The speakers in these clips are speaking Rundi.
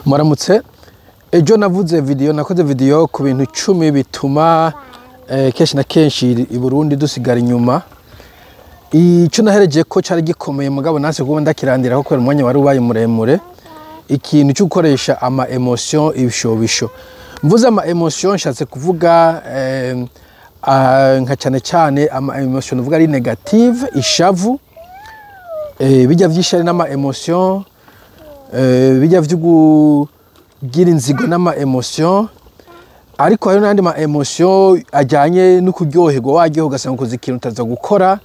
Muramutse. Ejo navuze video, nakoze video ku bintu 10 bituma kenshi na kenshi i Burundi dusigara inyuma. Ico nahereje ko cari gikomeye, mugabo nase kuba ndakirandira ko kubera umwanya wari ubaye muremure, ikintu cyo gukoresha ama émotion, ibishobisho. Mvuze ama émotion, nshatse kuvuga nka cyane cyane ama émotion uvuga ari négative, ishavu, bijya vy'ishari n'ama émotion, bijya vyo kugira inzigo n'ama émotion. Ariko hari n'andi ma émotion ajyanye no kuryoherwa, waryoherwa ugasanga ukoze ikintu utaza gukora.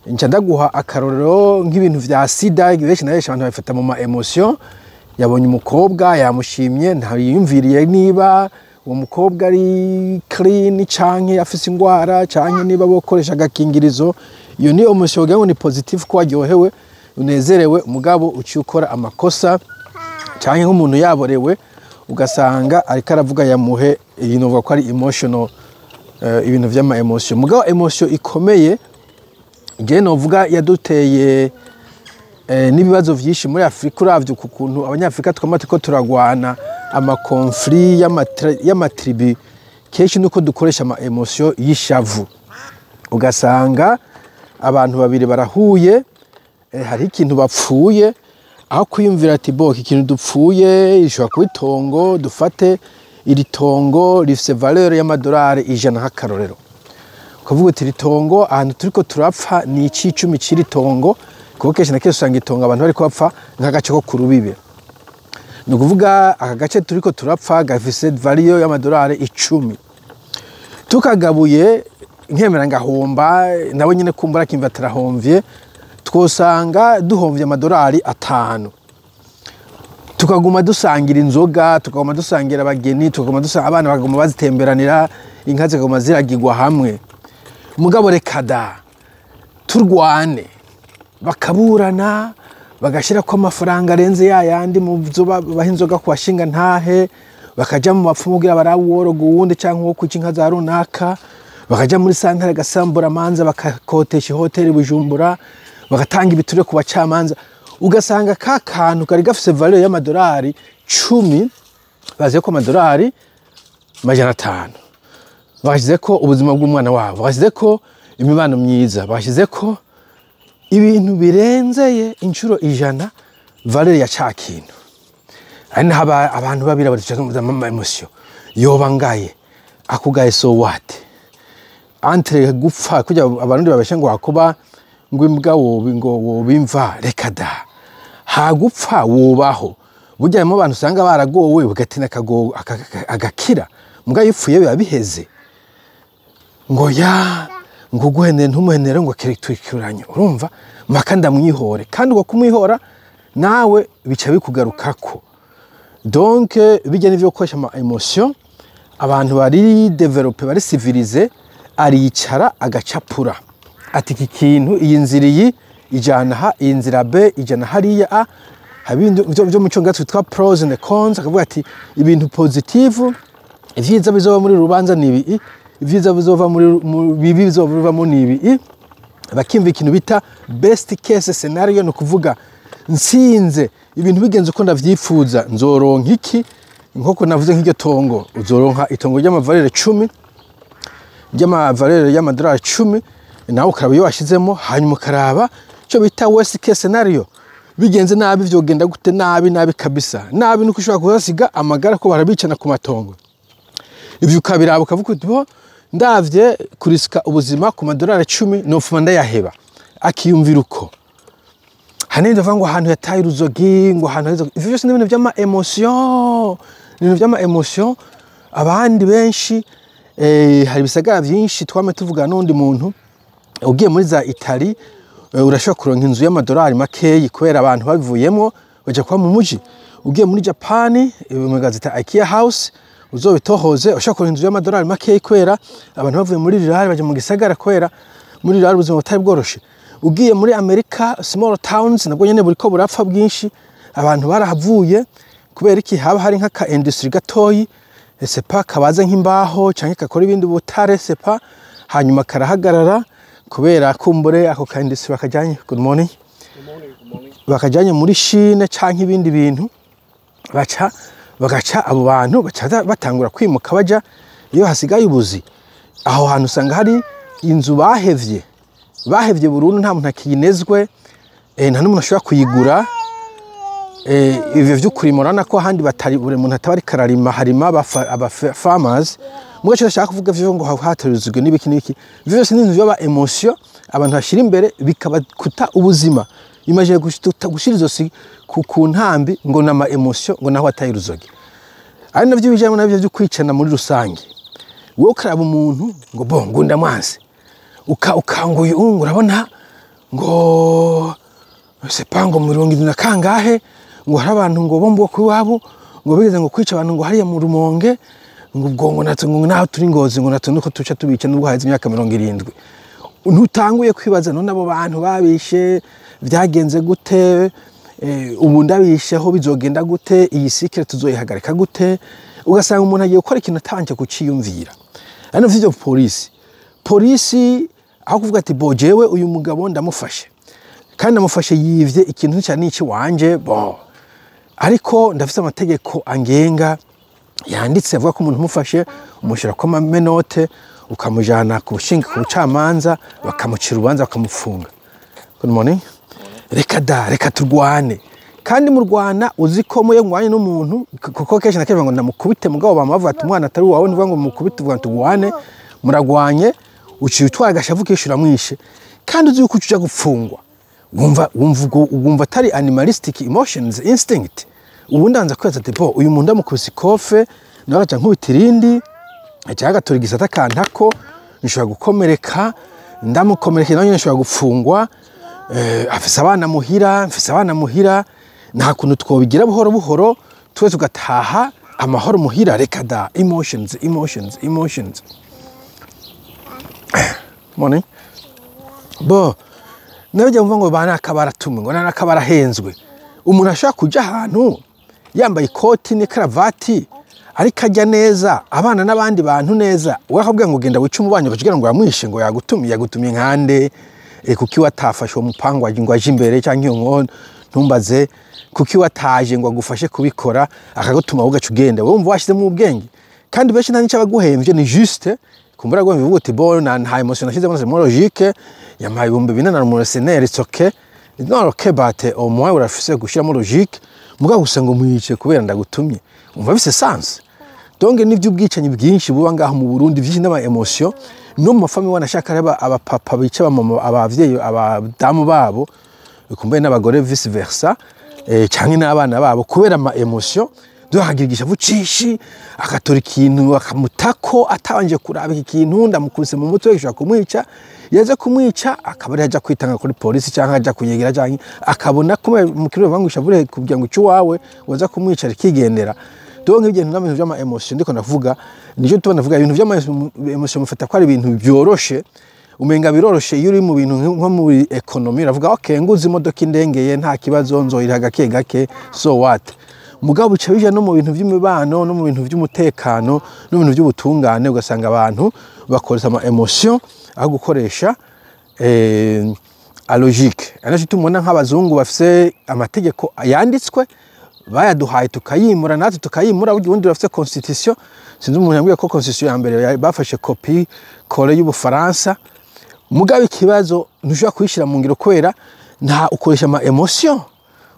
Nca ndaguha akarorero nk'ibintu vya sida. Benshi na benshi abantu babifata mu ma émotion. Yabonye umukobwa yamushimye, ntiyumviriye niba uwo mukobwa ari clean canke afise ingwara, canke niba bokoresha agakingirizo. Iyo ni émotion kugira ngo ni positive, ko waryohewe, unezerewe, mugabo uciye ukora amakosa. Canke nk'umuntu yaborewe, ugasanga ariko aravuga yamuhe. Iyi novuga ko ari emotional, ibintu vy'ama émotion. Mugabo émotion ikomeye je novuga yaduteye n'ibibazo vyinshi muri Afrika, uravye ku kuntu Abanyafrika twama turiko turagwana ama conflit y'ama tribu, kenshi nuko dukoresha ama émotion y'ishavu. Ugasanga abantu babiri barahuye, hari ikintu bapfuye, aho kwiyumvira ati: "Bo iki kintu dupfuye rishobora kuba itongo, dufate iri tongo rifise valeur y'amadolari 100 nk'akarorero." Ukavuga uti: "Iri tongo ahantu turiko turapfa ni ic'icumi c'iri tongo," kuko kenshi na kenshi usanga itongo abantu bariko bapfa nk'agace ko ku rubibe. Ni ukuvuga aka gace turiko turapfa gafise valeur y'amadolari 10, tukagabuye nkemera ngahomba, nawe nyine kumbura akimva atarahomvye, twosanga duhomvye amadolari 5, tukaguma dusangira inzoga, tukaguma dusangira abageni, tukaguma dusangira abana, bakaguma bazitemberanira, inka zikaguma ziragirwa hamwe. Mugabo reka da, turwane. Bakaburana, bagashyirako amafaranga arenze ya yandi mu byo baha inzoga ku bashinga ntahe, bakaja mu bapfumu kugira barabe uworoga uwundi canke uwo kwica inka za runaka, bakaja muri santare gasambura amanza, bakakotesha ihoteli Bujumbura, bagatanga ibiture ku bacamanza. Ugasanga ka kantu kari gafise valeur y'amadolari 10 baziye ko amadolari 500, bashyize ko ubuzima bw'umwana wabo, bashyize ko imibano myiza, bashyize ko ibintu birenzeye inshuro 100 valeur ya ca kintu. Ari naho abantu babiri baduca ama émotion, yoba ngaye akugaye, so what? Entre gupfa kujya Abarundi babesha ngo hakuba ngo imbwa wobi ngo wobimva, reka da, hagupfa wubaho. Burya harimo abantu usanga baragowe bugatina agakira, mbwa yipfuye biba biheze. Ngo ya ngo guhenere ntumuhenere, ngo kirekuranye, urumva maka ndamwihore, kandi uko kumwihora nawe bica bikugarukako. Donc bijya n'ivyo gukoresha ama émotion. Abantu bari développés, bari civilisés, aricara agacapura ati: "Iki kintu, iyi nzira iyi ijana aha, iyi nzira B ijana hariya A." Haba ibintu vyo mu Congereza twitwa pros and cons. Akavuga ati: "Ibintu positive, ivyiza bizova muri rubanza ni ibi, ivyiza bizova muri bibi bizovamo ni ibi." Bakimva ikintu bita best case scenario, ni ukuvuga nsinze, ibintu bigenze uko ndavyifuza, nzoronka iki? Nk'uko navuze nk'iryo tongo, uzoronka itongo ry'ama valeur 10, ry'ama valeur y'amadolari 10, nawe ukaraba iyo washizemo. Hanyuma ukaraba icyo bita worst case scenario, bigenze nabi vyogenda gute? Nabi nabi kabisa, nabi nuko ushobora kuhasiga amagara, ko barabicana ku matongo. Ivyo ukabiraba, ukavuga uti: "Bo ndavye kurisika ubuzima ku madolari 10, nofuma ndayaheba." Akiyumvira uko. Hanini ndavuga ngo ahantu yataye uruzogi, ngo ahantu ivyo byose ni ibintu vy'ama émotion, ni ibintu vy'ama émotion. Abandi benshi, hari ibisagara vyinshi twame tuvugana n'undi muntu, ugiye muri za Itali, urashobora kuronka inzu y'amadolari makeyi kubera abantu babivuyemwo baja kuba mu muji. Ugiye muri Japani, mu gazeta IKEA House uzobitohoze, ushobora kuronka inzu y'amadolari makeyi kubera abantu bavuye muri rural baja mu gisagara, kubera muri rural ubuzima butari bworoshe. Ugiye muri Amerika, small towns nabwo nyene buriko burapfa bwinshi, abantu barahavuye. Kubera iki? Haba hari nk'aka industry gatoyi, sepa kabaza nk'imbaho canke kakora ibindi butare, sepa, hanyuma karahagarara kubera kumbure ako ka industry bakajanye, good morning, bakajanye muri Chine canke ibindi bintu. Baca bagaca abo bantu baca batangura kwimuka baja iyo hasigaye ubuzi. Aho hantu usanga hari inzu bahevye burundu, nta muntu akiyinezwe, nta n'umuntu ashobora kuyigura. Ivyo vy'ukurima, urabona ko ahandi batari buri muntu ataba ariko ararima, harima aba farmers. Mugace ndashaka kuvuga vyo ngo hatarizwe n'ibiki n'ibiki, ivyo vyose ni ibintu vy'aba émotion abantu bashira imbere, bikabakuta ubuzima. Imagine gushira izosi ku ntambi ngo nama émotion, ngo naho ataye uruzogi. Ari navyo bijanye navyo vyo kwicana muri rusange. Wowe ukaraba umuntu ngo bon, ngo ndamwanse, ukanguye ngo urabona ngo c'est pas ngo 70 na kangahe, ngo hari abantu ngo bo mu bwoko iwabo ngo bigeze ngo kwica abantu ngo hariya mu Rumonge, ngo ubwo ngo natwe ngo naho turi Ngozi ngo natwe nuko tuca tubica nubwo haheze imyaka 70. Ntutanguye kwibaza: none abo bantu babishe vyagenze gute? Ubu ndabisheho bizogenda gute? Iyi cycle tuzoyihagarika gute? Ugasanga umuntu agiye gukora ikintu atabanje kuciyumvira. Ari navyo polisi aho kuvuga ati: "Bo, jewe uyu mugabo ndamufashe, kandi ndamufashe yivye ikintu cya niki wanje, bon, ariko ndafise amategeko angenga yanditse avuga ko umuntu umufashe umushyira ko ama menottes, ukamujyana ku bushinga ku bucamanza, bakamucira urubanza, bakamufunga." Good morning. Reka da, reka turwane. Kandi mu Rwanda uzi ko muyo ngwanye n'umuntu, kuko kenshi na kenshi ngo ndamukubite, mugabo bama bavuga ati umwana atari uwawe, ntivuga ngo mukubite, uvuga ngo tugwane. Muragwanye, uciye utwara agashavu kishura mwishe, kandi uzi yuko uja gupfungwa. Wumva atari animalistic emotions, instinct? Ubu ndanza kwibaza ati: "Bo, uyu muntu ndamukubise ikofe, nawe agaca nkubita irindi, cyangwa agatora igisata kantako, nshobora gukomereka, ndamukomerekeye nawe nyine nshobora gupfungwa. Afise abana muhira, mfise abana muhira, nta kuntu twobigira buhoro buhoro twe tugataha amahoro muhira?" Reka da, emotions, emotions, emotions. Morning. Bo nabijya mvuga ngo banaka baratumwe, ngo nanaka barahenzwe. Umuntu ashobora kuja ahantu yambaye ikoti n'ikaravati, ariko ajya neza, abana n'abandi bantu neza, we akabwira ngo genda wice umubanyi, ukagira ngo uramwishe, ngo yagutumiye. Yagutumye nkande? Kuki watafashe uwo mupangu ngo aje imbere, cyangwa iyo nkono? Ntumbaze kuki wataje ngo agufashe kubikora, akagutuma wowe ugaca ugenda. Wowe wumva washyizemo ubwenge? Kandi benshi nta n'icyo abaguhemvye, ni juste kumbura guhemvye uvuga uti: "Bon, nta émotion nashyizemo, c'est logique, yampaye 4000 na mercenaire, it's okay." It's not okay, but au moins urafise gushyiramo logique. Mugabo gusa ngo mwice kubera ndagutumye, umva bise sens? Donc n'iby'ubwicanyi bwinshi buba ngaho mu Burundi, byinshi n'ama émotion no mu ma familles. Wanashaka reba abapapa bica abamama, abavyeyi, abadamu babo, kumbe n'abagore vice versa, canke n'abana babo kubera ama émotion. Akagira igishavu cinshi, agatora ikintu akamutako atabanje kuraba: iki kintu ndamukubise mu mutwe gishobora kumwica. Yaza kumwica, akaba ari aja kwitanga kuri polisi cyangwa aja kunyegera, cyangwa akabona ko mu kirundi bavuga ngo ishavu kugira ngo ice uwawe, waza kumwica rikigendera. Donc ibyo bintu n'ibintu by'ama émotion ndiko ndavuga, nicyo tuba ndavuga. Ibintu by'ama émotion mufata ko ari ibintu byoroshe, umenga biroroshe. Iyo uri mu bintu nko muri économie, uravuga: "Okay, nguze imodoka indengeye, nta kibazo, nzoyiriha gake gake, so what?" Mugabo bica bija no mu bintu by'imibano, no mu bintu by'umutekano, no mu bintu by'ubutungane, ugasanga abantu bakoresha ama émotion aho gukoresha a logique. Ari naco tumubona nk'abazungu bafise amategeko yanditswe bayaduhaye, tukayimura, natwe tukayimura. Burya ubundi bafise constitution. Sinzi umuntu yambwiye ko constitution ya mbere bafashe copier-coller y'Ubufaransa. Mugabo ikibazo, ntushobora kuyishyira mu ngiro kubera nta ukoresha ama émotion.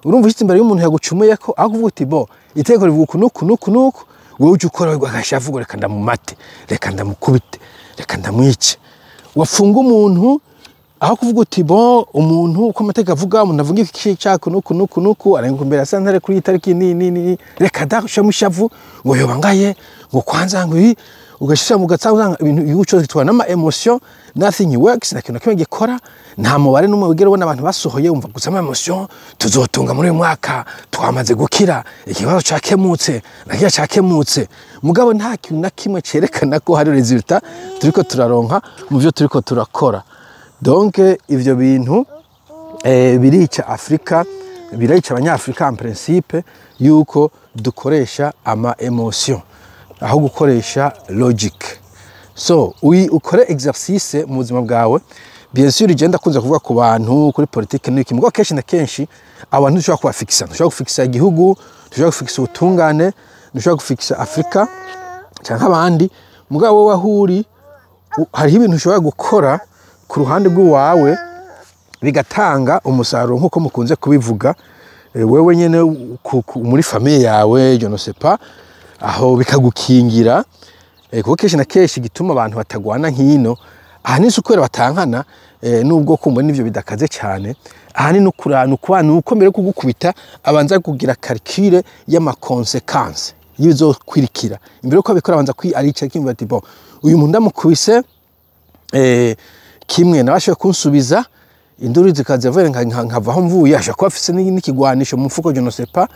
Urumva ushitse imbere y'umuntu yagucumuye ko, aho kuvuga uti: "Bo, itegeko rivuga uku nuku nuku nuku," wowe ujya ukora agashavu ngo reka ndamumate, reka ndamukubite, reka ndamwice. Wafunga umuntu aho kuvuga uti: "Bon, umuntu uko amategeko avuga, umuntu avuga iki cyako nuku nuku nuku, arenga imbere ya sentare kuri iyi tariki ni ni ni." Reka da, ushiramo ishavu ngo yoba ngaye, ngo kwanza ngo ibi, ugashira mu gatsa, usanga ibintu igihugu cyose gitwara n'ama émotion. Nothing works, nta kintu na kimwe gikora, nta mubare n'umwe wigera ubona abantu basohoye. Wumva gusa ama émotion: tuzotunga muri uyu mwaka, twamaze gukira, ikibazo cakemutse na kiriya cakemutse. Mugabo nta kintu na kimwe cerekana ko hari résultat turiko turaronka mu byo turiko turakora. Donc ivyo bintu birica Afrika, birica Abanyafrika en principe, yuko dukoresha ama émotion aho gukoresha logique. So ukore exercice mu buzima bwawe. Bien sûr, je ndakunze kuvuga ku bantu kuri politique n'iki, mugabo kenshi na kenshi abantu ntushobora kubafikisa, ntushobora gufikisa igihugu, ntushobora gufikisa ubutungane, ntushobora gufikisa Afrika canke abandi. Mugabo wowe aho uri, hariho ibintu ushobora gukora ku ruhande rw'iwawe bigatanga umusaruro, nk'uko mukunze kubivuga. Wewe nyene muri famille yawe, je ne sais pas, aho bikagukingira. Kuko kenshi na kenshi igituma abantu batagwana nk'ino ahanini si ukubera batankana, nubwo kumva n'ivyo bidakaze cyane. Ahanini nukuba nuko mbere yo kugukubita abanza kugira calcul y'ama conséquences y'ibizokwirikira. Imbere yuko abikora abanza kwi arica akimva ati: "Bon, uyu muntu ndamukubise, kimwe nabashoboye kunsubiza, induru zikaza vuye, nkava aho mvuye, ashobora kuba afise n'ikigwanisho mu mufuko, je ne sais pas.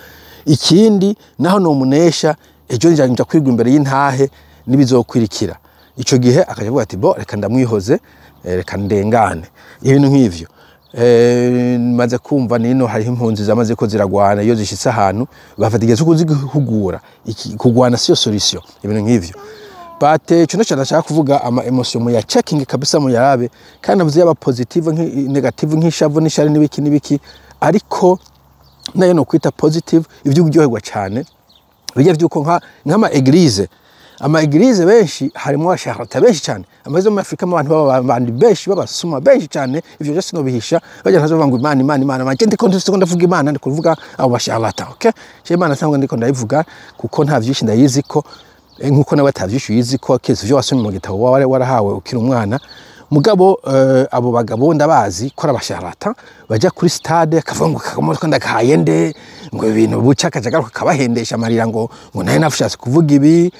Ikindi naho nomunesha, ejo nja kwigwa imbere y'intahe n'ibizokwirikira." Ico gihe akaja avuga ati: "Bo, reka ndamwihoze, reka ndengane." Ibintu nk'ivyo. Maze kumva nino hariho impunzi zamaze ko ziragwana, iyo zishitse ahantu bafata igihe cyo kuzihugura. Kugwana siyo solution, ibintu nk'ivyo. But ico nico nashaka kuvuga: ama émotion muya checking kabisa, muyarabe. Kandi navuze yaba positive négative, nk'ishavu n'ishari n'ibiki n'ibiki, ariko nayo no kwita positive, ivyo kuryoherwa cyane bijya vyuko nk'ama église, ama église benshi harimo abasharata benshi cyane. Amaze muri Afrika mu bantu baba benshi babasuma benshi cyane, ivyo byose no bihisha bajya ntazo bavuga ngo Imana, Imana, Imana. Manje ndiko ndavuga Imana, ndiko kuvuga abo basharata. Okay, je Imana sangwa ndiko ndayivuga kuko nta vyinshi ndayizi ko, nkuko nawe atavyinshi uyizi ko kese ivyo wasomye mu gitabo wawe warahawe ukiri umwana. Mugabo abo bagabo ndabazi ko ari abasharata, bajya kuri stade akavuga ngo Kagame ko ndagahaye nde, ngo ibintu buca akaja agaruka akabahendesha amarira, ngo nawe nafashatse kuvuga ibi.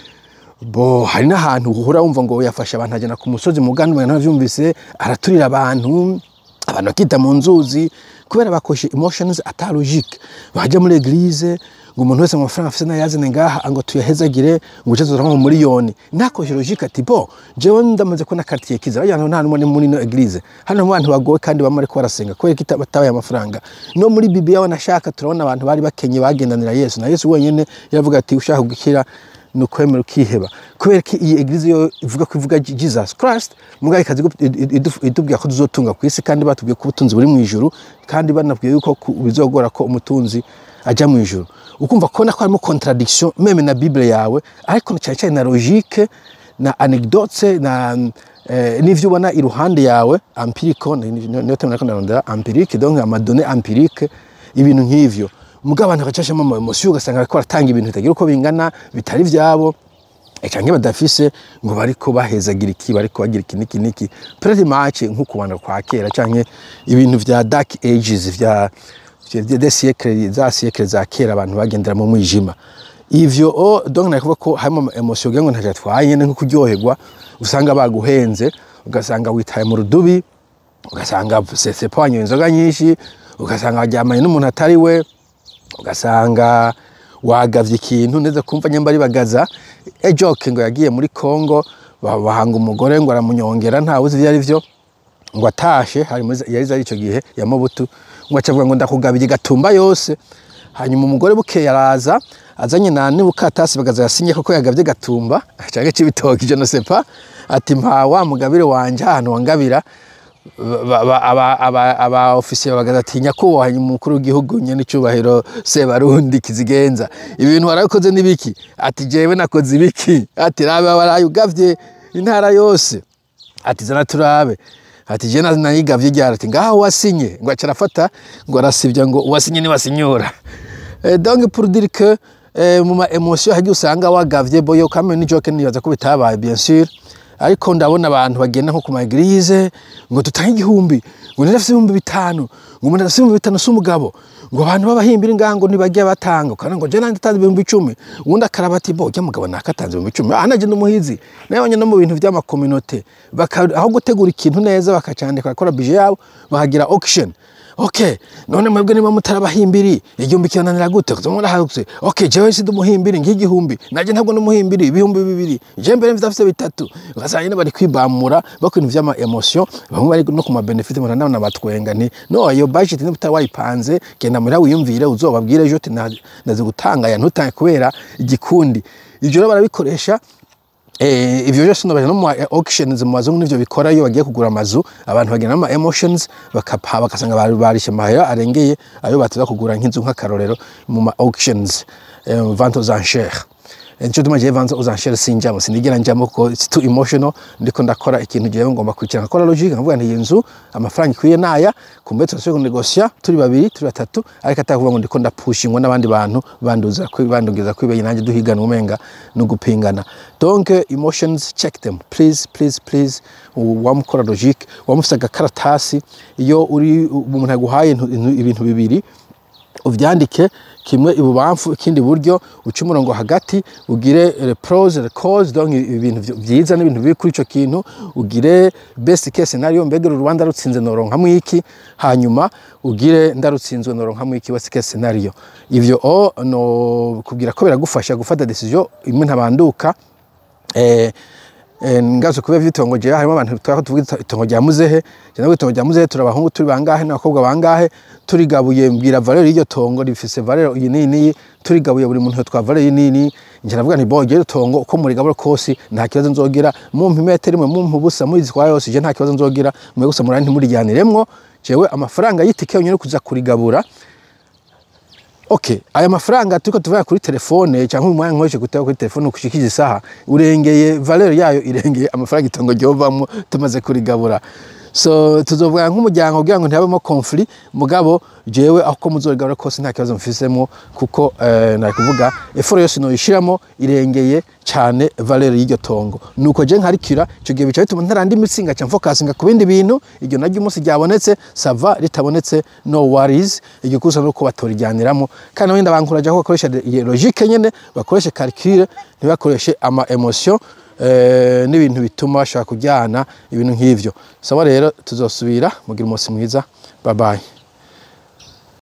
Bo hari n'ahantu uhura wumva ngo yafashe abantu agenda ku musozi mu Uganda, umenga ntavyumvise, araturira abantu, abantu bakita mu nzuzi kubera bakoresha emotions ata logique. Bajya muri église ngo umuntu wese amafaranga afise nayazane ngaha ngo tuyahezagire, ngo uce tuzoronka mu miliyoni. Ntakoresha logique ati: "Bo, jewe ndamaze kubona quartier kiza bajya nta numwe muri no église hano mu bantu bagowe kandi bamwe ariko barasenga kubera ko batabaye amafaranga." No muri Bibiliya wanashaka turabona abantu bari bakenye bagendanira Yesu, na Yesu wenyene yavuga ati: "Ushaka gukira ni ukwemera ukiheba." Kubera ko iyi église yo ivuga ko ivuga Jesus Christ, mugabo ikaza itubwira ko tuzotunga ku isi, kandi batubwiye ko ubutunzi buri mu ijuru, kandi banabwiye yuko bizogora ko umutunzi aja mu ijuru. Ukumva kubona ko harimo contradiction même na Bible yawe, ariko cyane cyane na logique na anecdote na n'ivyo ubona iruhande yawe, empirique, niyo terme nariko ndarondera, empirique, donc ama données empiriques, ibintu nk'ivyo. Mugabo abantu bagacashamo ama émotion, ugasanga bariko baratanga ibintu bitagira uko bingana, bitari vyabo, canke badafise, ngo bariko bahezagira iki, bariko bagira iki niki niki, pretty much nko kubana kwa kera canke ibintu vya dark ages, vya des siècles, za siècle za kera abantu bagendera mu mwijima. Ivyo o donc nakuvuga ko harimo ama émotion kugira ngo ntacyo atwaye nyene, nko kuryoherwa, usanga baguhenze, ugasanga witaye mu rudubi, ugasanga sesepo wanyoye inzoga nyinshi, ugasanga waryamanye n'umuntu atari we, ugasanga wagavye ikintu neza. Kumva nyamba ari bagaza ejoke ngo yagiye muri Congo, bahanga umugore ngo aramunyongera, ntawe uzi ivyo ari vyo, ngo atashe hari muri yari ari ico gihe ya Mobutu, ngo acavuga ngo ndakugabira igatumba yose. Hanyuma umugore bukeye araza azanye na n'ubukatasi bagaza yasinye koko yagavye gatumba canke c'ibitoki, je ne sais pas, ati: "Mpa wa mugabire wanje ahantu wangabira." Aba ofisiye bagaza ati: "Nyakubahwa umukuru w'igihugu, nyene icubahiro Sebarundi kizigenza, ibintu warakoze n'ibiki?" Ati: "Jewe nakoze ibiki?" Ati: "Raba warayugavye intara yose." Ati: "Zana turabe." Ati: "Je nayigavye ryari?" Ati: "Ngaho wasinye." Ngo aca arafata ngo arasivya, ngo uwasinye ni wasinyura. Donc pour dire que mu ma émotion hagiye usanga wagavye boyo kamwe ni joke, nibaza ko bitabaye bien sûr, ariko ndabona abantu bagenda nko ku ma église ngo dutange 1000, ngo ndafise 5000, ngo umuntu afise 5000 si umugabo, ngo abantu b'abahimbira ngaha ngo ntibajya batanga, ukabona ngo je nanje ntanze 10.000, uwundi akaraba ati: "Bo ujya mugabo nakatanze 10.000, ah naje n'umuhizi." Nayo no mu bintu vy'ama communauté aho gutegura ikintu neza bakacandika bakora budget yabo, bakagira auction. Okay, none mwebwe niba mutarabahimbiri, 1000 kibananira gute? Kuzo murahagutse. Okay, jewe si ndumuhimbiri, ngi-1000, naje ntabwo n'umuhimbiri, 2000, je mbere mfite bitatu. Ugasanga nyine bari kwibamura bakora ibintu vy'ama émotion, bamwe bari no ku ma bénéfice, umuntu nabona batwenga nti: "No iyo budget niba utari wayipanze, genda muhira wiyumvire, uzobabwire ejo uti nazi gutanga aya, ntutange kubera igikundi." Ivyo rero barabikoresha. Ivyo byose no no mu auctions mu bazungu nivyo bikora. Iyo bagiye kugura amazu, abantu bagenda ama emotions, bakapa, bagasanga bari barishe amahera arengeye ayo bateza kugura nk'inzu, nk'akarorero mu ma auctions, vente aux enchères. Nico tuma jewe vente aux enchères sinjamo, sinigera njamo ko it's too emotional. Ndiko ndakora ikintu, jewe ngomba kwicara nkakora logique, nkavuga nti iyi nzu amafaranga ikwiye naya, kumbe turasubiye kunegosia turi babiri, turi batatu, ariko atakuvuga ngo ndiko ndapushingwa n'abandi bantu banduza bandugeza kwibeye nanjye duhigana, umenga no gupingana. Donc emotions, check them, please, please, please. Wamukora logique, wamufise agakaratasi. Iyo uri umuntu aguhaye ibintu bibiri, uvyandike, kimwe ibubamfu, ikindi iburyo, uce umurongo hagati, ugire les pros, les cons, donc ibintu vyiza n'ibintu bibi kuri ico kintu, ugire best case scenario, mbega uru rubanza rutsinze noronkamwo iki, hanyuma ugire ndarutsinzwe noronkamwo iki, worst case scenario. Ivyo o no kubwira ko biragufasha gufata decision imwe ntabanduka. Ngazo kuba vy'itongo, jewe harimo abantu twako tuvuga itongo rya muzehe. Je nawe, itongo rya muzehe, turi abahungu turi bangahe n'abakobwa bangahe? Turigabuye, mbwira valeur y'iryo tongo, rifise valeur iyi nini n'iyi. Turigabuye, buri muntu twa valeur iyi nini. Nje navuga nti bon, iryo tongo uko murigabura kose nta kibazo nzogira. Mumpa imetero imwe, mumpa ubusa, muyizi kwa yose, je nta kibazo nzogira. Mwe gusa murani ntimurijyaniremwo. Jewe amafaranga y'itike yonyene kuza kurigabura. Okay, aya mafaranga turiko tuvuga kuri telefone cyangwa uyu mwanya nkoreshe guteba kuri telefone ukushikije isaha, urengeye valeur yayo, irengeye amafaranga itongo ryovamwo tumaze kurigabura. So tuzovuga nk'umuryango kugira ngo ntihabemo conflit. Mugabo jewe aho muzorigabura kose nta kibazo mfisemo, kuko nari kuvuga effort yose noyishiramo irengeye cyane valeur y'iryo tongo. Nuko je nkarikira ico gihe, bica bituma ntarandi imitsi, ngaca mfokasinga ku bindi bintu. Iryo naryo umunsi ryabonetse, ça va, ritabonetse, no worries. Iryo kusa nuko batorijyaniramo. Kandi wenda bankuraje ko bakoresha iyo logique nyene, bakoreshe calcul, ntibakoreshe ama emotion n'ibintu bituma bashaka kujyana, ibintu nk'ivyo. Sawa rero, tuzosubira. Mugira umunsi mwiza, bye bye.